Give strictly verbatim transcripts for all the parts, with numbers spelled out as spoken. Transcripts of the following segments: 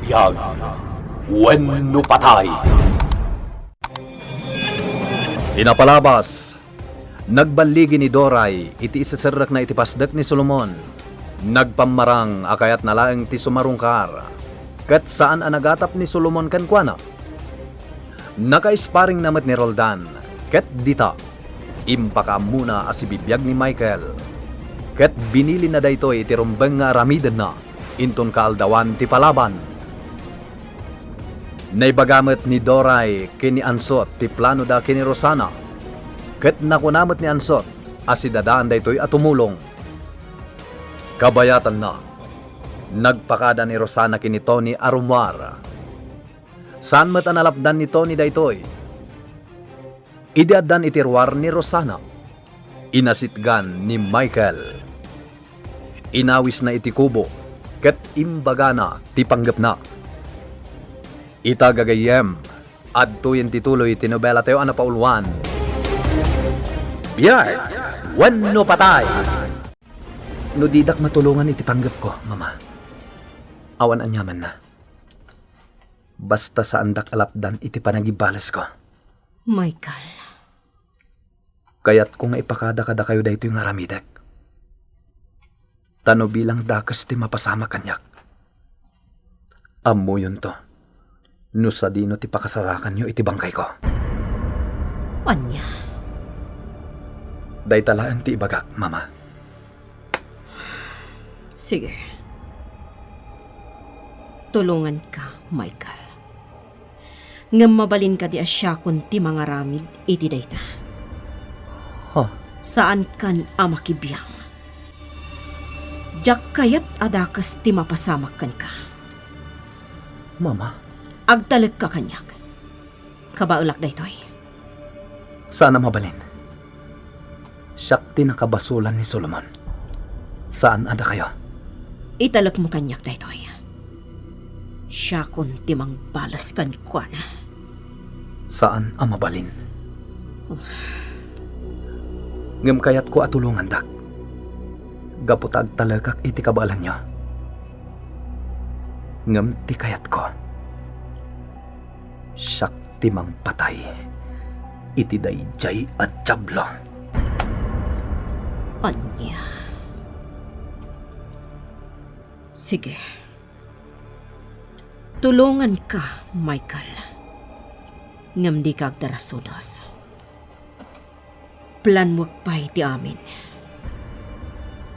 Biag wenno patay. Ti napalabas, nagballigi ni Doray iti iseserrekna iti pasdek ni Solomon. Nagpammarang a kayatna laeng ti sumarungkar, ket saan a nagatap ni Solomon kenkuana. Nakaisparingna met ni Roldan, ket dita, impakaammona a sibibiag ni Michael, ket binilinna daytoy iti rumbeng nga aramidenna inton kaaldawan ti palaban. Naibaga met ni Doray ken ni Ansot ti planoda ken ni Rosana, ket nakuna met ni Ansot a sidadaan daytoy a tumulong. Kabayatanna, nagpakada ni Rosana ken ni Tony a rummuar. Saan met a nalapdan ni Tony daytoy. Idi addan iti ruar ni Rosana, inasitgan ni Michael. Inawisna iti kubo ket imbagana ti panggepna. Ita, gagayyem, adtoyen ti tuloy ti nobelatayo a napauluan, Biag wenno Patay. No didak matulongan iti panggepko, Mama, awan aniamanna. Basta saandak a lapdan iti panagibalesko. Michael. Kayatko nga ipakada kadakayo daytoy nga aramidek. Ta no bilang dakes ti mapasamak kaniak, ammoyonto no sadino ti pakasarakanyo iti bangkayko. Ania? Dayta laeng ti ibagak, Mama. Sige. Tulonganka, Michael. Ngem mabalin kadi a siakon ti mangaramid iti dayta? Ha? Saankan a makibiang. Diak kayat a dakes ti mapasamak kenka. Mama? Agtalekka kaniak. Kabaelak daytoy. Saan a mabalin. Siak ti nakabasolan ni Solomon. Saan a dakayo. Italekmo kaniak daytoy. Siakon ti mangbales kenkuana. Saan a mabalin. Ngem kayatko a tulongandak. Gapu ta agtalekak iti kabaelanyo. Ngem ti kayatko, siak ti mangpatay iti daydiay a diablo. Ania? Sige. Tulonganka, Michael. Ngem dika agdarasudos. Planuek pay ti amin.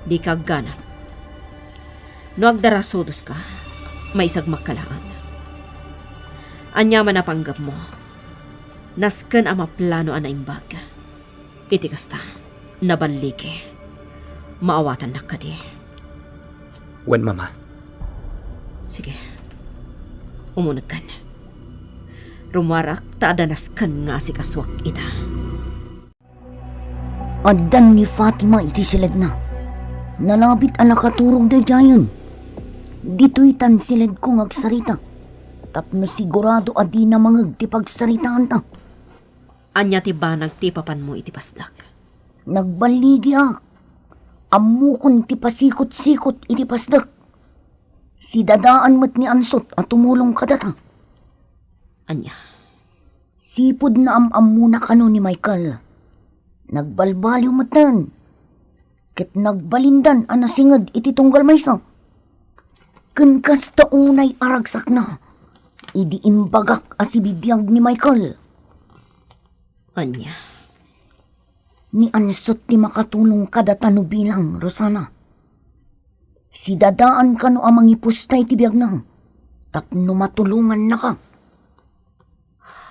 Dika agganat. No agdarasudoska, maisagmakka laeng. Ania man a panggepmo, nasken a maplano a naimbag. Iti kasta, naballigi. Maawatannak kadi? Wen, Mama. Sige. Umunegkan. Rummuarak ta adda nasken nga asikasuak ita. Addan ni Fatima iti siledna. Nalabit a nakaturog daydiayen. Ditoytan siledko nga agsarita. Tapno sigurado a dina mangeg ti pagsaritaanta. Ania ti banag ti ipapanmo iti pasdek? Nagballigiak. Ammokon ti pasikot-sikot iti pasdek. Sidadaan met ni Ansot a tumulong kadata. Ania? Sipud naam-ammona kano ni Michael, nagbalbaliw metten, ket nagbalindan a nasinged iti tunggal maysa. Ken kasta unay a ragsakna idi imbagak a sibibiag ni Michael. Ania? Ni Ansot ti makatulong kadata no bilang, Rosana. Sidadaan kano a mangipusta iti biagna tapno matulongannaka.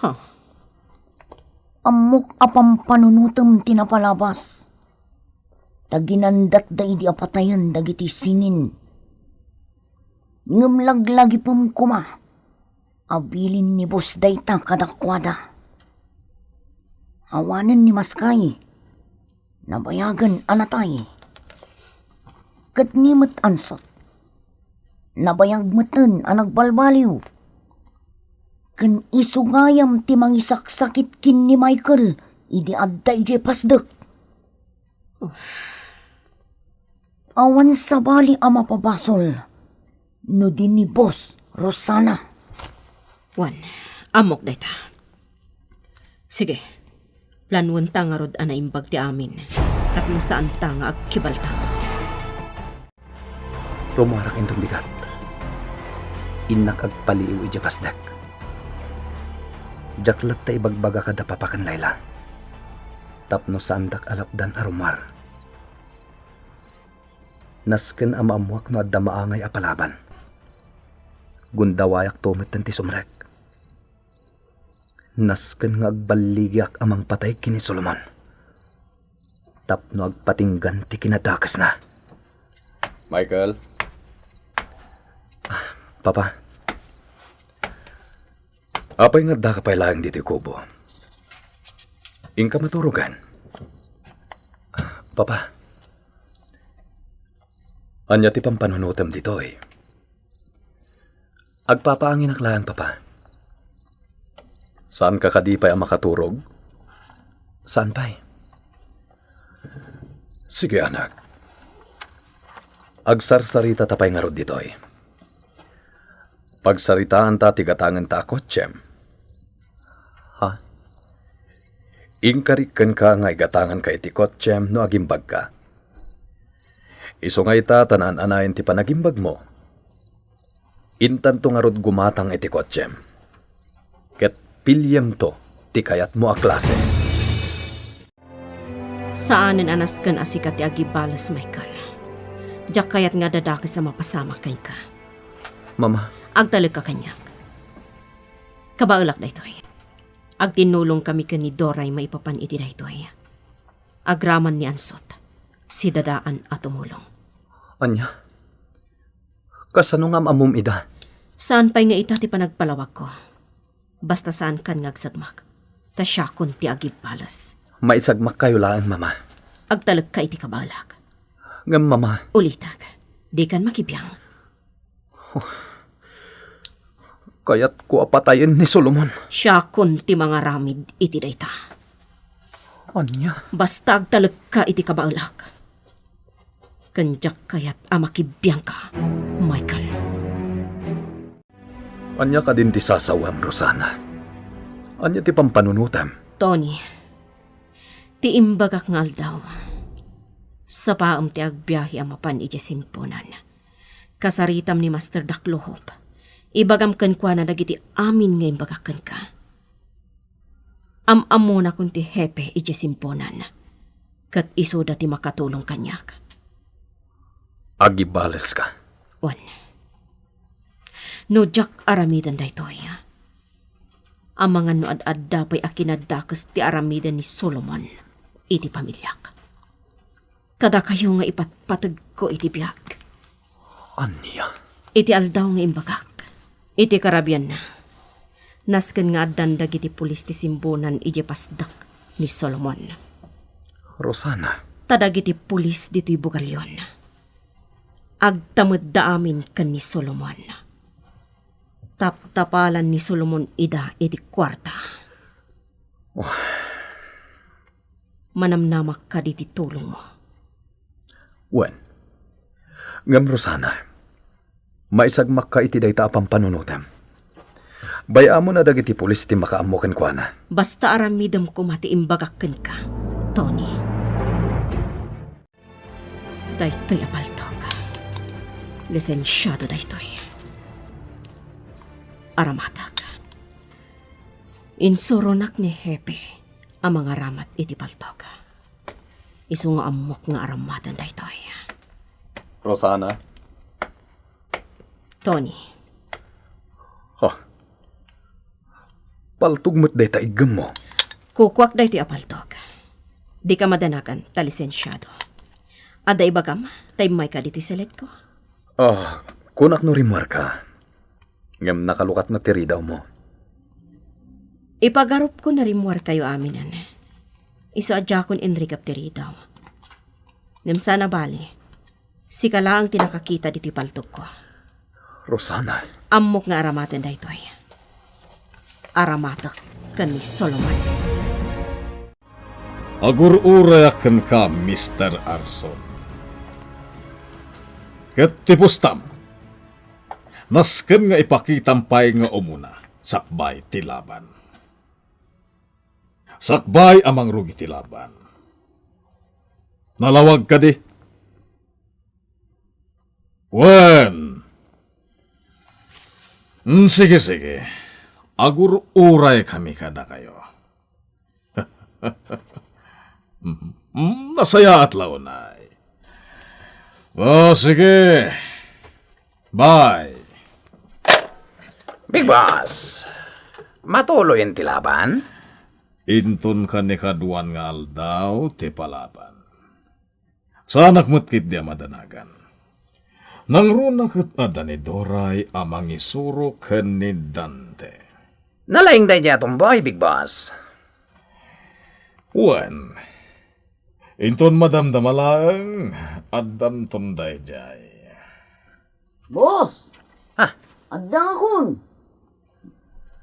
Ha? Ammok a pampanunotem ti napalabas. Ta ginandatda idi a patayen dagiti sinin. Ngem laglagipem koma a bilin ni Boss dayta kadakuada. Awanen ni Maskay, nabayagen a natay. Ket ni met Ansot, nabayag metten a nagbalbaliw. Ken isu gayam ti mangisaksakit ken ni Michael idi adda idiay pasdek. Awan sabali a mapabasol no di ni Boss Rosana! Wen, ammok dayta. Sige, planuenta ngarud a naimbag ti amin tapno saanta nga agkibaltamon. Rumuarak inton bigat. Innak agpaliiw idiay pasdek. Diak latta ibagbaga kada papa ken Laila tapno saandak a lapdan a rumuar. Nasken a maammoak no adda maangay a palaban. Gundawayakto metten ti sumrek. Nasken nga agballigiak a mangpatay ken ni Solomon tapno agpatinggan ti kinadakesna. Michael? Ah, Papa. Apay nga addaka pay laeng ditoy kubo? Inka maturogan. Ah, Papa. Ania ti pampanunotem ditoy? Agpapaanginak laeng, Papa. Saanka kadi pay a makaturog? Saan pay? Sige, anak. Agsarsaritata pay ngarud ditoy. Pagsaritaanta ti gatangenta a kotsem. Ha? Inkarik kenka nga igatanganka iti kotsem no agimbagka. Isu nga ita ta naan-anayen ti panagimbagmo. Intanto ngarud gumatang iti kotsem. Ket piliyemto ti kayatmo a klase. Saanen a nasken a sika ti agibales, Michael. Diak kayat nga adda dakes a mapasamak kenka. Mama. Agtalekka kaniak. Kabaelak daytoy. Agtinnulongkami ken ni Doray maipapan iti daytoy. Agraman ni Ansot, sidadaan a tumulong. Ania? Kasano nga am-ammom ida? Saan pay nga ita ti panagpalawagko. Basta saankan nga agsagmak, ta siakon ti agibales. Maisagmakkayo laeng, Mama. Agtalekka iti kabaelak. Ngem, Mama. Ulitek, dikan makibiang. Kayatko a patayen ni Solomon. Siakon ti mangaramid iti dayta. Ania? Basta agtalekka iti kabaelak. Ken diak kayat a makibiangka, Michael. Ania kadin ti sasawem, Rosana? Ania ti pampanunotem? Tony, ti imbagak nga aldaw, sapaem ti agbiahe a mapan idiay simpunan. Kasaritam ni Master Daklohop. Ibagam kenkuana dagiti amin nga imbagak kenka. Am-ammonakon ti hepe idiay simpunan, ket isuda ti makatulong kaniak. Agibaleska? Wen. No diak aramiden daytoy, amangan no ad-adda pay a kinadakes ti aramiden ni Solomon iti pamiliak. Kadakayo nga ipatpategko iti biag. Ania? Iti aldaw nga imbagak. Iti karabianna, nasken nga addan dagiti pulis ti simbunan idiay pasdek ni Solomon. Rosana. Ta dagiti pulis ditoy bugalyon, agtamedda amin ken ni Solomon. Taptapalan ni Solomon ida iti kuarta. Oh. Manamnamak kadi ti tulongmo? Wen. Ngem, Rosana, maisagmakka iti dayta a pampanunotem. Bay-amon a dagiti pulis ti makaammo kenkuana. Basta aramidem koma ti imbagak kenka, Tony. Daytoy a paltok, lisensiado daytoy. Aramatek. Insuronak ni Hepe a mangaramat iti paltok. Isu nga ammok nga aramaten daytoy. Rosana? Tony. Ha? Paltog met dayta iggemmo. Kukuak daytoy a paltog. Dika madanagan ta lisensiado. Adda ibagam ta immayka ditoy seletko? Ah, kunak no rimmuarka. Ngem nakalukat met ti ridawmo. Ipagarupko no rimmuarkayo aminen. Isu a diakon inrikep ti ridaw. Ngem saan a bali, sika laeng ti nakakita ditoy paltogko. Rosana. Ammok nga aramaten daytoy. Aramatek ken ni Solomon. Agur-urayak kenka, Mister Arson. Ket ti pustam, Nasken nga ipakitam pay nga umuna sakbay ti laban. Sakbay a mangrugi ti laban. Nalawag kadi? Wen. Mm, sige, sige. Agur-uray kami kadakayo. Mm, nasayaat la unay. O, sige. Bye. Big Boss, matuloyen ti laban? Inton kanikaduan nga aldaw ti palaban. Saanak met ketdi a madanagan. Nangruna ket adda ni Doray a mangisuro ken ni Dante. Nalaing daydiay a tumboy, Big Boss. Wen, inton madamdama laeng, addamton daydiay. Boss! Ha? Adda akon.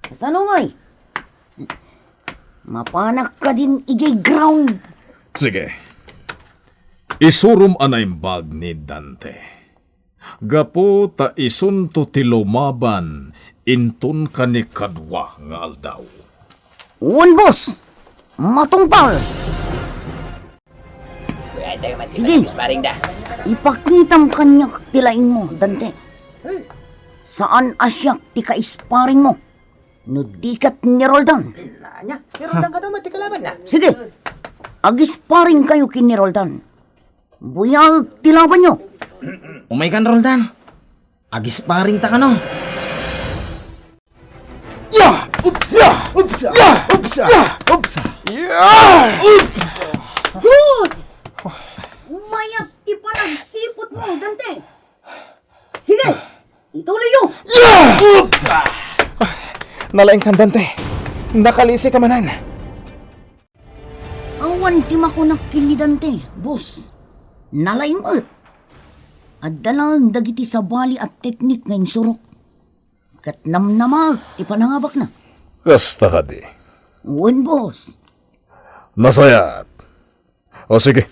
Kasano ngay? Mapanak kadin idiay ground. Sige. Isurom a naimbag ni Dante. Gapu ta isunto ti lumaban inton kanikadua nga aldaw. Wen, boss. Matungpal. Sige. Ipakitam kaniak ti laingmo, Dante. Saan a siak ti kaisparingmo. No di ket ni Roldan. Ania? Ni Roldan kano met ti kalabanna? Sige. Agisparing kayo ken ni Roldan. Buyaek ti labanyo. Umaykan, Roldan. Agisparing ta kano. Ya! Oops! Ya! Oops! Ya! Oops! Ya! Oops! Ya! Oops! Good! Umayat ti panagsiputmo, Dante. Sige, ituloyyo. Ya! Oops! Nalaingkan, Dante. Nakalisi ka manen. Awan ti makunak ken ni Dante, boss. Nalaing met. Adda laeng dagiti sabali a teknik nga insurok. Ket namnamaek ti panangabakna. Kasta kadi? Wen, boss. Nasayaat. O sige,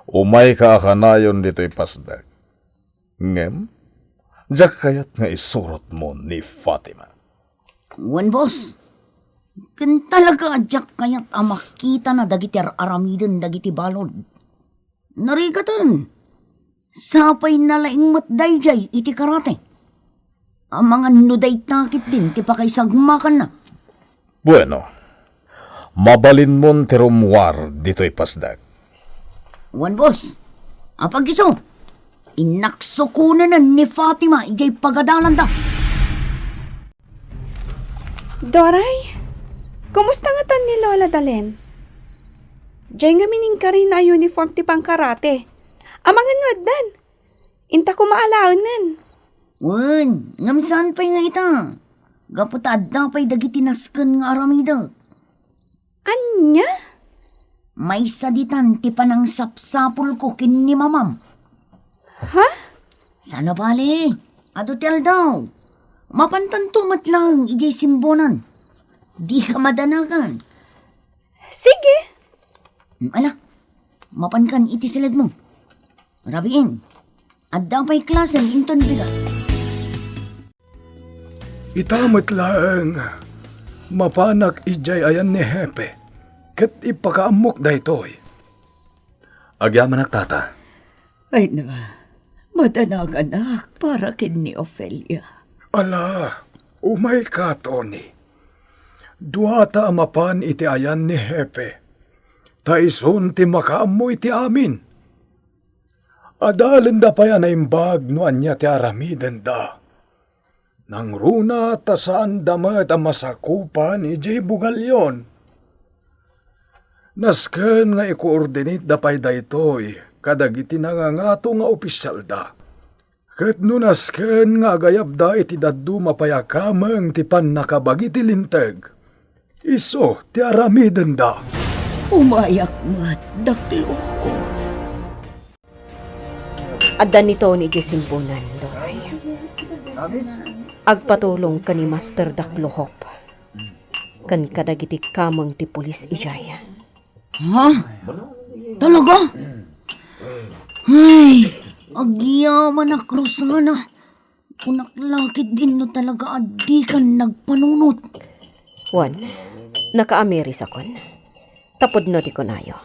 umayka a kanayon ditoy pasdek. Ngem, diak kayat nga isurotmo ni Fatima. Wen, boss. Ken talaga a diak kayat a makitana dagiti ar-aramiden dagiti balud. Narigaten. Sapay nalaing met daydiay iti karate. Amangan no dayta ketdin ti pakaisagmakanna. Bueno, mabalinmon ti rummuar ditoy pasdek. Wen, boss. Apag-isu, innak sukonen ni Fatima idiay pagadalanda. Doray, kumusta ngatan ni Lola Dalen? Diay ngamin inkarina a uniform ti pangkarate. Amangan no addan. Inta koma alaenen. Wen, ngem saan pay nga ita? Gapu ta adda pay dagiti nasken nga aramidek. Ania? Maysa ditan ti panangsapsapulko ken ni mamam. Ha? Saan a bale, adu ti aldaw. Mapantanto met laeng idiay simbonan. Dika madanagan. Sige. Ala, mapankan iti siledmo. Rabiin, adda pay klasem inton bigat. Ita met laeng, mapanak idiay ayan ni Hepe, ket ipakaammok daytoy. Agyamanak, tata. Ay na, madanaganak para ken ni Ofelia. Ala, umayka, Tony. Duata a mapan iti ayan ni Hepe, ta isun ti makaammo iti amin. Adalenda pay a naimbag no ania ti aramidenda. Nangruna ta saanda met a masakupan idiay bugalyon. Nasken nga ikoordinatda pay daytoy kadagiti nangangato nga opisialda. Ket no nasken nga agayabda iti dadduma pay a kameng ti pannakabagi ti linteg, isu ti aramidenda. Umayak met, daklo. Adda ni Tony idiay simbonan, Doray. Agpatulong ken ni Master Daklohop ken kadagiti kameng ti pulis idiay. Ha? Talaga? Ay, agyamanak, Rosana. Kunak la ketdin no talaga a dikan nagpanunot. Wen, nakaamirisakon. Tapudno ti kunayo.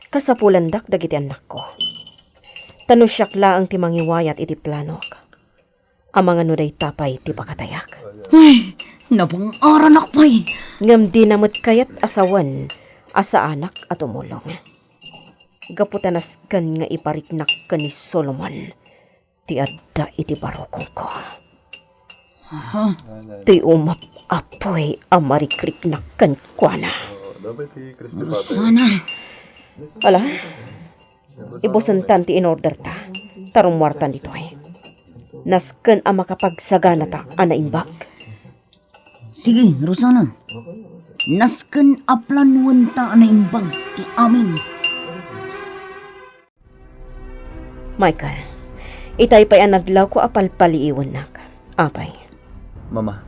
Kasapulandak dagiti annakko. Ta no siak laeng ti mangiwayat iti planok, amangan no dayta pay ti pakatayak. Uy, nabang-aranak pay. Ngem dina met kayat a sawen a saanak a tumulong. Gapu ta nasken nga ipariknak ken ni Solomon ti adda iti barukongko. Aha. Ti umap-apoy a marikriknak kenkuana. Rosana. Ala, ibusentan ti inorderta, ta rummuartan ditoy. Nasken a makapagsaganata a naimbag. Sige, Rosana. Nasken a planuenta a naimbag ti amin. Michael, itay pay a nadlawko a palpaliiwennak. Apay? Mama.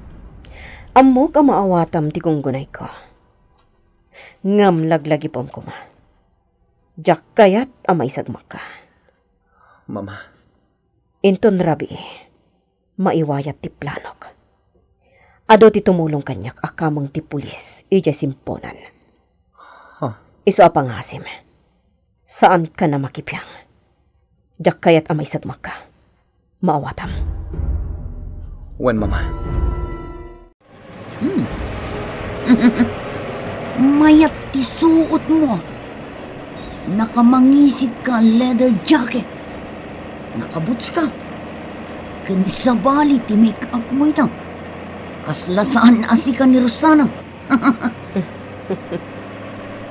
Ammok a maawatam ti gunggunayko. Ngem laglagipem koma. Diak kayat a maisagmakka. Mama. Inton rabii, maiwayat ti planok. Adu ti tumulong kaniak a kameng ti pulis idiay simponan. Huh. Isu a pangasim. Saankan a makibiang. Diak kayat a maisagmakka. Maawatam. Wen, Mama. Hmm. Mayat ti suotmo. Nakamangisidka a leather jacket. Nakaboots ka. Ken sabali ti make-up mo ita. Kasla saan a sika ni Rosana.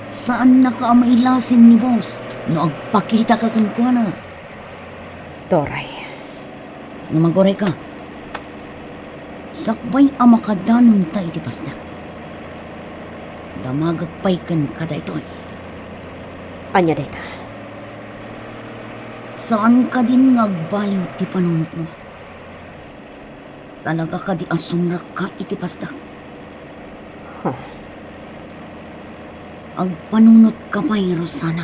Saannaka a mailasin ni boss no agpakitaka kenkuana. Doray. Ngem aguray ka. Sakbay a makadanonta iti pasdak, damagek pay kenka daytoy. Ania dayta? Saan kadin nga agbaliw ti panunotmo? Talaga kadi a sumrekka iti pasdak? Huh. Agpanunotka pay, Rosana,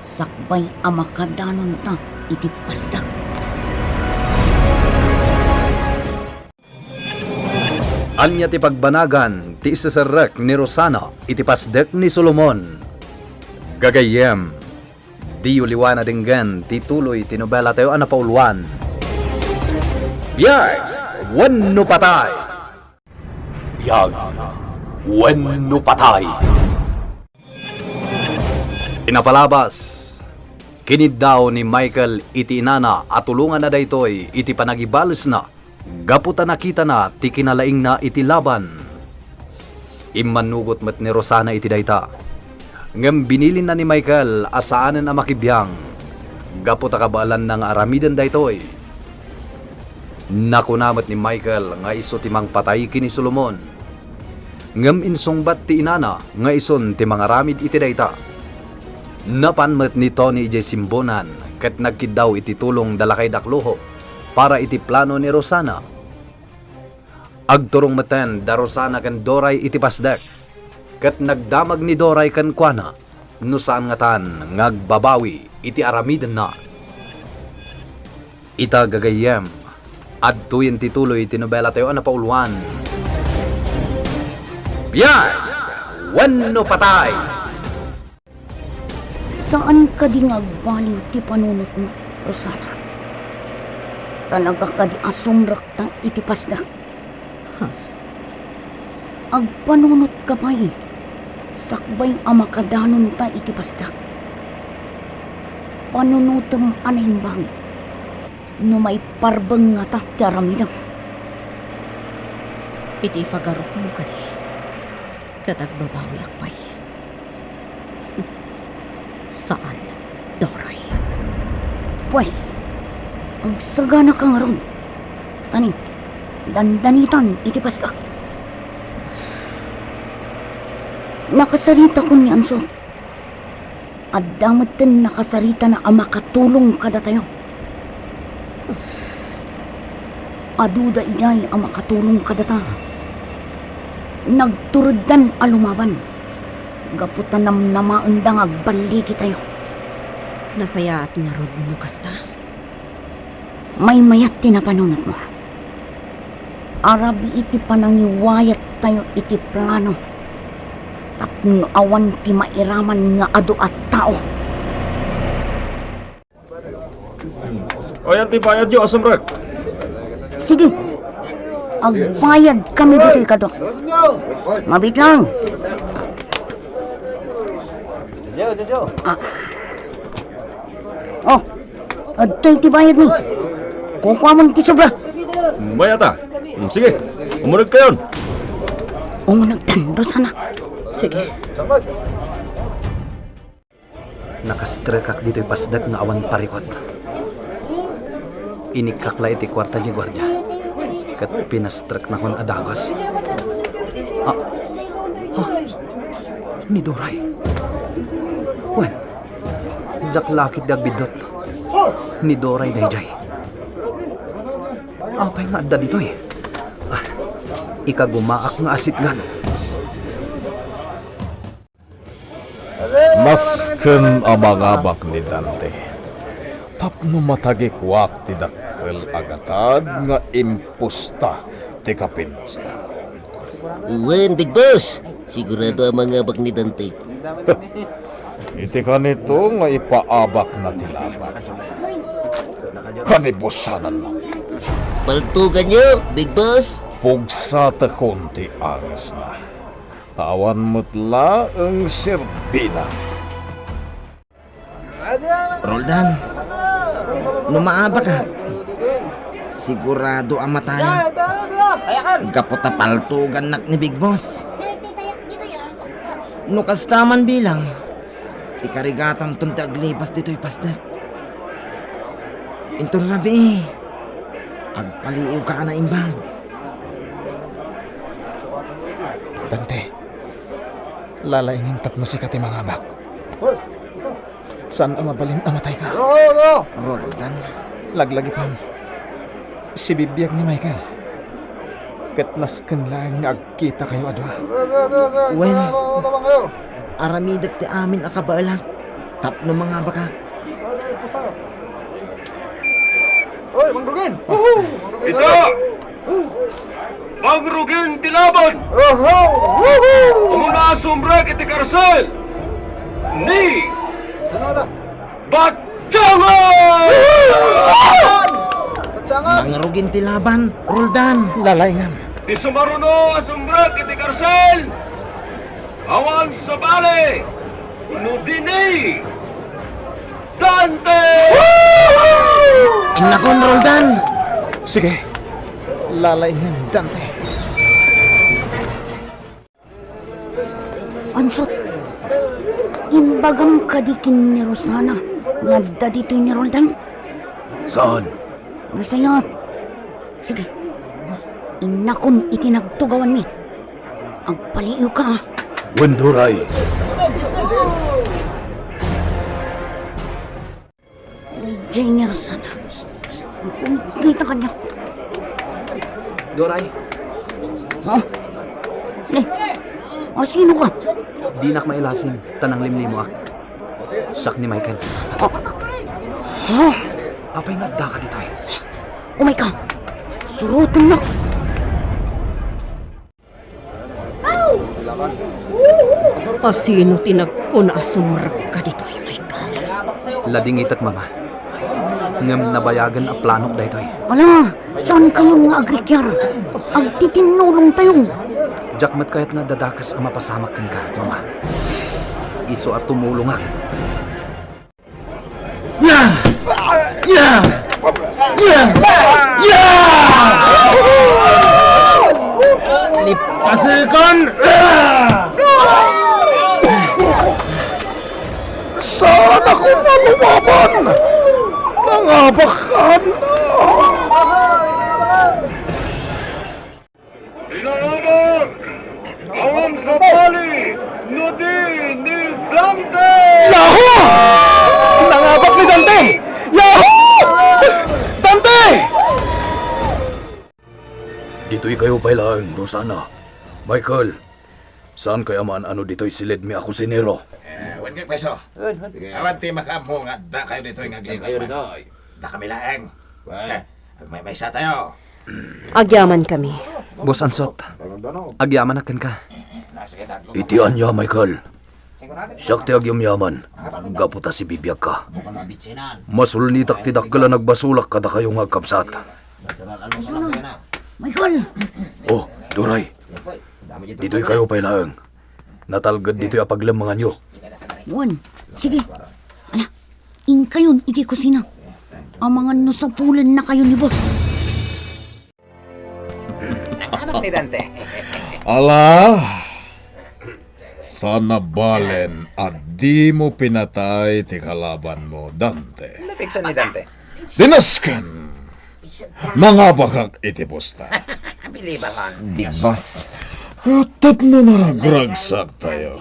sakbay a makadanonta iti pasdak. Ania ti pagbanagan ti iseserrek ni Rosana iti pasdek ni Solomon? Gagayyem, diyo liwan a denggen ti tuloy ti nobelatayo a napauluan, Biag wenno Patay. Biag wenno Patay. Ti napalabas, kiniddaw ni Michael iti inana a tulonganna daytoy iti panagibalesna gapu ta nakitana ti kinalaingna iti laban. Immannugot met ni Rosana iti dayta. Ngem binilinna ni Michael a saanen a makibiang gapu ta kabaelanna nga aramiden daytoy. Nakuna met ni Michael nga isu ti mangpatay ken ni Solomon. Ngem insungbat ti inana nga isun ti mangaramid iti dayta. Napan met ni Tony idiay simbonan ket nagkiddaw iti tulong da lakay Dakloho para iti plano ni Rosana. Agturong metten da Rosana ken Doray iti pasdek, ket nagdamag ni Doray kenkuana no saan ngatan nga agbabawi iti aramidenna. Ita gagayyem, adtoyen ti tuloy ti nobelatayo a napauluan, Biag wenno Patay! Saan kadi nga agbaliw ti panunotmo, Rosana? Talaga kadi a sumrekta iti pasdak? Huh. Agpanunotka pay, sakbay a makadanonta iti pasdak. Panunotem a naimbag no maiparbeng ngata ti aramidem. Iti ipagarupmo kadi, ket agbabawiak pay. Saan, Doray. Pues, agsaganaka ngarud. Tani, dandanitan iti pasdak. Nakasaritakon ni Ansot. Adda metten nakasaritana a makatulong kadatayo. Aduda idiay a makatulong kadata. Nagtureddan a lumaban gapu ta namnamaenda nga agballigitayo. Nasayaat ngarud no kasta. Maymayat ti napanunotmo. Arabii ti panangiwayattayo iti plano tapno awan ti mairaman nga adu a tao. Ayan ti bayadyo a sumrek. Sige. Agbayad kami ditoy kado. Mabit lang. Ah. Oh, adtoy ti bayad mi. Kukuamon ti sobra. Bayata. Hmm, sige. Umuneg kayon. Umuneg tan, Rosana. Sige. Nakastrekak ditoy pasdek nga awan parikut. Inikkak la iti kuarta ni guardia, ket pinastreknakon a dagus. Ah, ah, ni Doray. Wen, diak la ketdi agbiddut. Ni Doray daydiay. Apay nga adda ditoy? Ah, ikagumaak nga asitgan. Masken a mangabak ni Dante tapno matagikuak ti dakkel a gatad nga impusta ti kapinustan. Wen, Big Boss, sigurado a mangabak ni Dante. Iti kanito nga ipaabakna ti laban, kanibusananna. Paltuganyo, Big Boss. Pugsatekon ti angesna. Awan met laeng serbina. Roldan, no maabakak, sigurado a matayak. Gapu ta paltugannak ni Big Boss. No kasta man bilang, ikarigatamton ti aglibas ditoy pasdek. Inton rabii, agpaliiwka a naimbag. Dante, lalaingem tapno sika ti mangabak. Saan a mabalin a matayka. Roldan. Laglagipem. Sibibiag ni Michael. Ket nasken laeng nga agkitakayo a dua. Wen, aramidek ti amin a kabaelak tapno mangabakak. Oy, Mang Rugin! Ita! Mang Rugin ti laban! Umuna a sumrek iti karsel ni Batyangan! Batyangan! Mang Rugin ti laban, Roldan. Lalaingem. Ti sumaruno a sumrek iti karsel, awan sabali no di ni Dante! Innakon, Roldan! Sige, lalaingem, Dante. Ansot, imbagam kadi ken ni Rosana nga adda ditoy ni Roldan? Saan? Nasayaat. Sige. Innakon iti nagtugawanmi. Agpaliiwka, a. Wen, Doray. Daydiay ni Rosana. Kumita kaniak. Doray. Ha? Ne? Asino ka? Dinak mailasing, ta nanglimlimoak. Siak ni Michael. Ah. Ha? Apay nga addaka ditoy? Umay ka. Surotennak. Asino ti nagkuna a sumrekka ditoy, Michael? Ladingitek, Mama. Ngem nabayagen a planok daytoy. Ala, saankayon nga agrikiar. Agtitinnulongtayo. Diak met kayat nga adda dakes a mapasamak kenka, Mama. Isu a tumulongak. Ya! Ya! Ya! Ya! Lipasekon! Saan ako nga lumaban? Nangabakan! Pinangabak! Awan sabali no di ni Dante! Yahoo! Nangabak ni Dante! Yahoo! Dante! Ditoy kayo pay laeng, Rosana. Michael, saan kaya man ano ditoy silid mi a kusinero? Eh, wen kay pweso. Sige, awan ti makaammo nga adda kayo ditoy nga aglinglaway. Dakami laeng. May, may sa tayo. Agyamankami. Boss Ansot, agyamanak kenka. Iti ania, Michael? Siak ti agyamyaman, gapu ta sibibiagka. Masulnitak ti dakkel a nagbasolak kadakayo nga agkabsat. Michael! Oh, Doray. Ditoy kayo pay laeng. Natalged ditoy a paglemmenganyo. Wen, sige. Ala, inkayon iti kusina. Amangan no sapulennakayo ni boss. Anak ni Dante. Ala, saan a balen a dimo pinatay ti kalabanmo, Dante. Napigsa ni Dante. Dinasken! Nangabakak iti pusta. Believe, Alon. Big Boss. Tapno naragragsak tayo.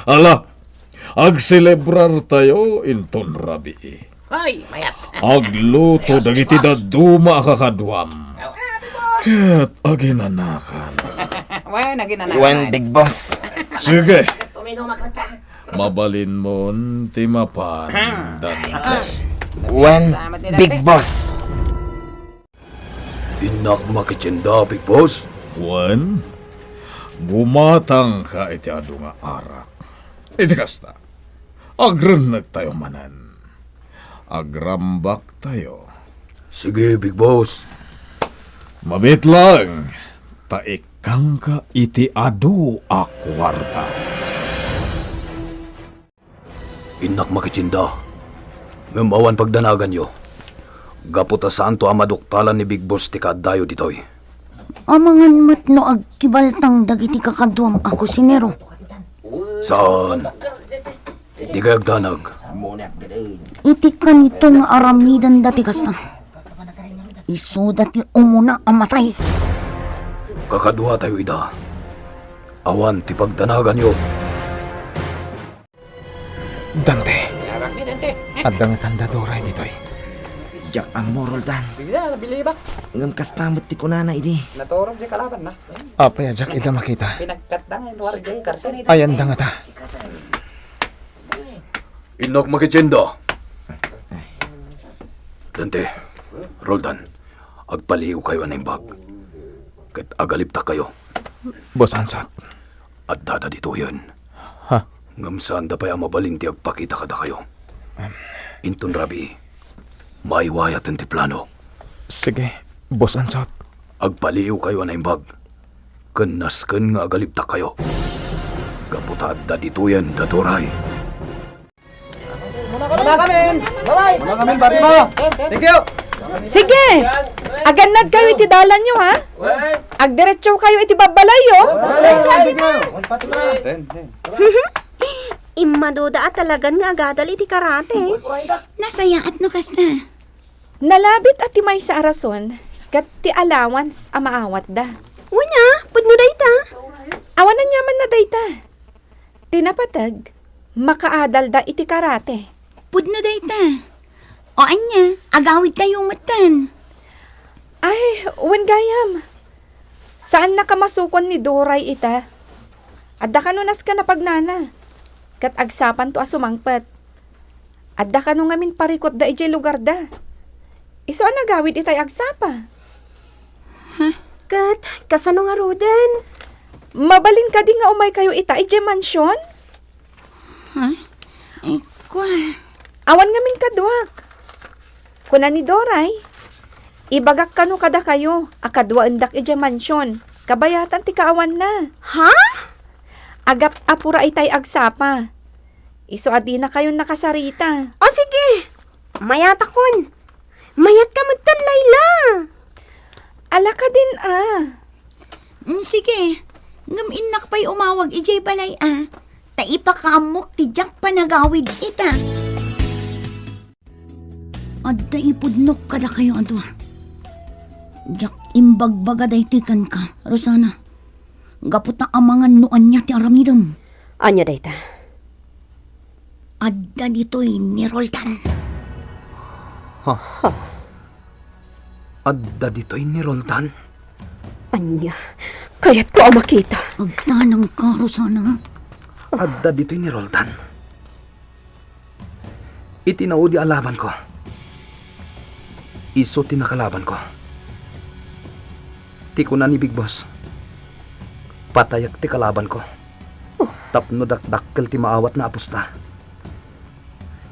Ala, agselebrar tayo inton rabii. Ay, mayat. Agluto dagiti dadduma a kakaduam. Ket aginanakan. Wen, aginanakan. Wen, Big Boss. Sige. Mabalinmon ti mapan, Dante. Wen, Big Boss. Innak makitienda, Big Boss. Wen, gumatangka iti adu nga arak. Iti kasta, agrennektayo manen. Agrambaktayo. Sige, Big Boss. Mabiit laeng, ta ikkangka iti adu a kuarta. Innak makitienda, ngem awan pagdanaganyo, gapu ta saanto a maduktalan ni Big Boss ti kaaddayo ditoy. Amangan met no agkibaltang dagiti kakaduam a kusinero. Saan? Dika agdanag. Iti kanito nga aramidenda ti kasta, isuda ti umuna a matay. Kakaduatayo ida. Awan ti pagdanaganyo. Dante. Adda nga tanda Doray ditoy. Diak ammo, Roldan. Sige na, nabilibak. Ngem kasta met ti kunana idi. Naturog di kalaban na. Apay a diak ida makita? Pinagkatda nga lugar di karsel. Ayanda ngata. Innak makitienda. Dante, Roldan, agpaliiwkayo a naimbag. Ket agalibtakkayo. Boss Ansot. Addada ditoyen. Ha? Ngem saanda pay a mabalin ti agpakita kadakayo. Inton rabii, maiwayaten ti plano. Sige, Boss Ansot. Agpaliiwkayo a naimbag. Ken nasken nga agalibtakkayo. Gapu ta adda ditoyen da Doray. Muna kami! Bye-bye! Muna kami, pare mo! Thank you! Sige! Agannadkayo iti dalanyo, ha? Agdiretsokayo iti babbalayyo. Ten, ten. Immaduda a talagan nga agadal iti karate. Nasayaat no kasta. Nalabit a ti maysa a rason ket ti allowance a maawatda. Wen a, pudno dayta. Awan aniamanna dayta. Ti napateg, makaadalda iti karate. Pudno dayta. O ania, agawidtayo metten. Ay, wen gayam. Saanna kamasukon ni Doray ita. Adda kano nasken a pagnana. Ket agsapanto a sumangpet. Adda kano ngamin parikutda idiay lugarda. Isu a nagawid itay agsapa. Huh? Ket kasano ngaruden? Mabalin kadi nga umaykayo ita idiay mansion? Huh? Eh, kua. Awan ngamin kaduak. Kuna ni Doray, ibagak kano kadakayo a kaduaendak idiay mansion. Kabayatan ti kaawanna. Ha? Agap-apura itay agsapa. Isu a dinakayon nakasarita. O sige, mayatakon. Mayatka metten, Layla. Ala kadin a. Mm, sige. Ngem innak pay umawag idiay balay a. Ta ipakaammok ti diak panagawid ita. Adda ipudnok kadakayo a dua. Diak imbagbaga daytoy kenka, Rosana. Gapu ta amangan no ania ti aramidem. Ania dayta? Adda ditoy ni Roldan. Ha? Ha? Adda ditoy ni Roldan? Ania? Kayatko a makita. Agdanangka, Rosana. Adda ditoy ni Roldan. Iti naudi a labanko, Isu ti nakalabanko. Ti kuna ni Big Boss, patayak ti kalabanko. Tapno dakdakkel ti maawatna a pusta.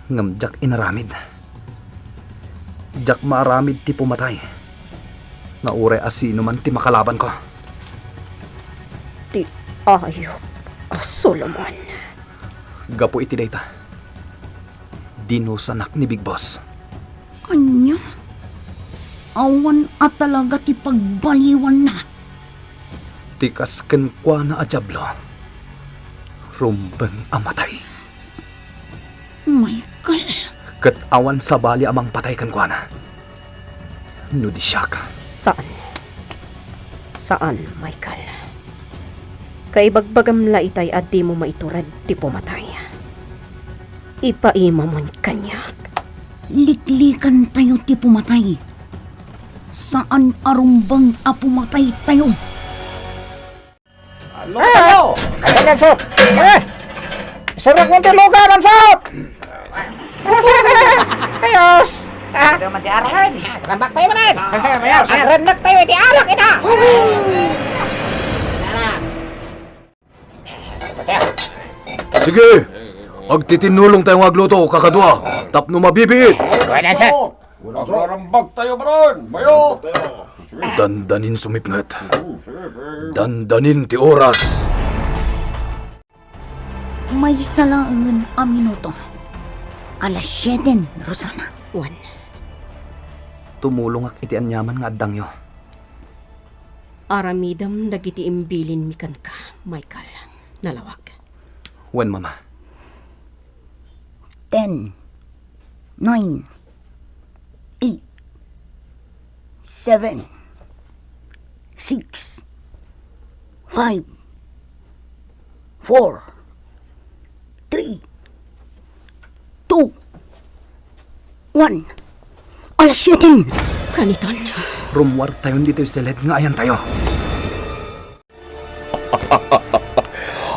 Ngem diak inaramid. Diak maaramid ti pumatay nga uray a sino man ti makalabanko. Ti ayup a Solomon. Gapu iti dayta, dinusanak ni Big Boss. Ania? Awan a talaga ti pagbaliwanna. Ti kas kenkuana a diablo, rumbeng a matay. Michael. Ket awan sabali a mangpatay kenkuana no di siak. Saan. Saan, Michael. Kaibagbagam la itay a dimo maitured ti pumatay. Ipaimamon kaniak. Liklikantayo ti pumatay. Saan a rumbeng a pumataytayo. Luto tayo! Ay, Lorenzo! Eh! Sarap mong tilugan, Lorenzo! Ayos! Ah! Ano man ti arakan? Rambak tayo manen! Ayos! Rambak tayo iti arak ita! Sige! Agtitinnulong tayo nga agluto, kakadua, tapno mabibiit! Wala, sir! Agrarambak tayo, Bron! Bayo! Dandanin sumipnget. Dandanin ti oras. Maysa laengen a minuto. Alas siete, Rosana. Wen. Tumulongak iti aniaman nga addangyo. Aramidem dagiti imbilinmi kenka, Michael. Nalawag. Wen, Mama. Ten, nine, eight, seven, six, five, four, three, two, one. Alas siete. Kaniton. Rummuartayon ditoy siled nga ayantayo.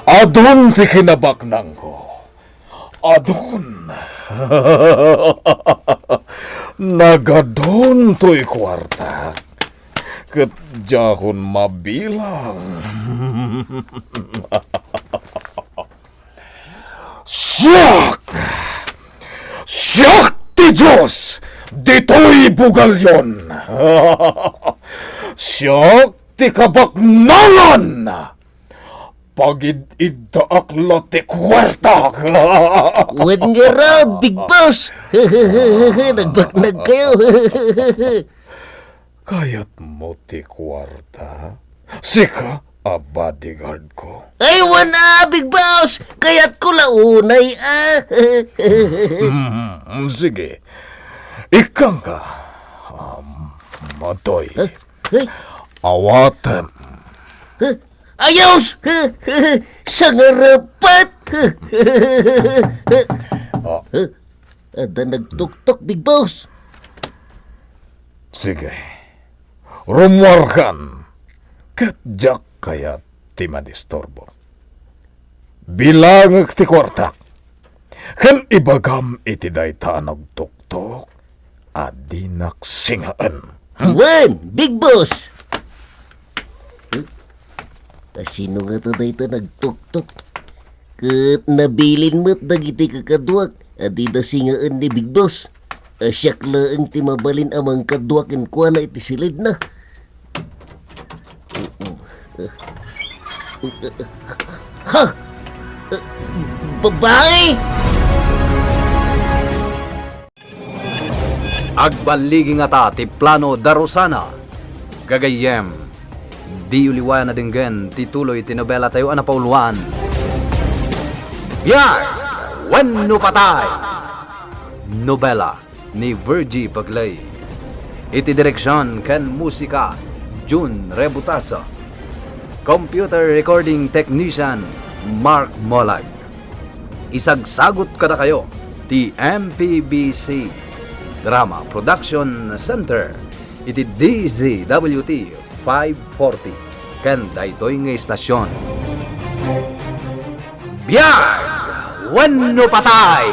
Adun ti kinabaknangko. Adun. Nagadun toy kuartak. Ket diakon mabilang. Siak! Siak ti Dios ditoy bugalyon! Siak ti kabaknangan! Pagid-iddaak la ti kuartak! Wen ngarud, Big Boss! Nagbaknang kayo! Kayatmo ti kuarta? Sika a bodyguard ko. Ay, wen a, Big Boss! Kayatko la unay, a. Hmm, sige. Ikkangka. Um, Matoy. Huh? Hey! Awatem. Huh? Ayos! Sangarapet! Ah. Huh? Adda nagtuktok, Big Boss. Sige. Rummuarkan. Ket diak kayat ti madisturbo. Bilangek ti kuartak. Ken ibagam iti dayta a nagtuktok a dinak singaen. Hmm? Wen, Big Boss! Huh? Asino ngata dayta nagtuktok? Ket nabilin met dagiti kakaduak a dida singaen ni Big Boss. A siak laeng ti mabalin a mangkadua kenkuana iti siledna. Ha? Babae! Agballigi ngata ti plano da Rosana. Gagayyem, diyo liwayan a denggen ti tuloy ti nobelatayo a napauloan. Biag wenno patay! Nobela ni Virgie Bagley. Iti direksion ken musika, Jun Rebutaso. Computer recording technician, Mark Molag. Isagsagut kadakayo ti M P B C Drama Production Center iti D Z W T five forty ken daytoy nga istasion. Biag wenno patay!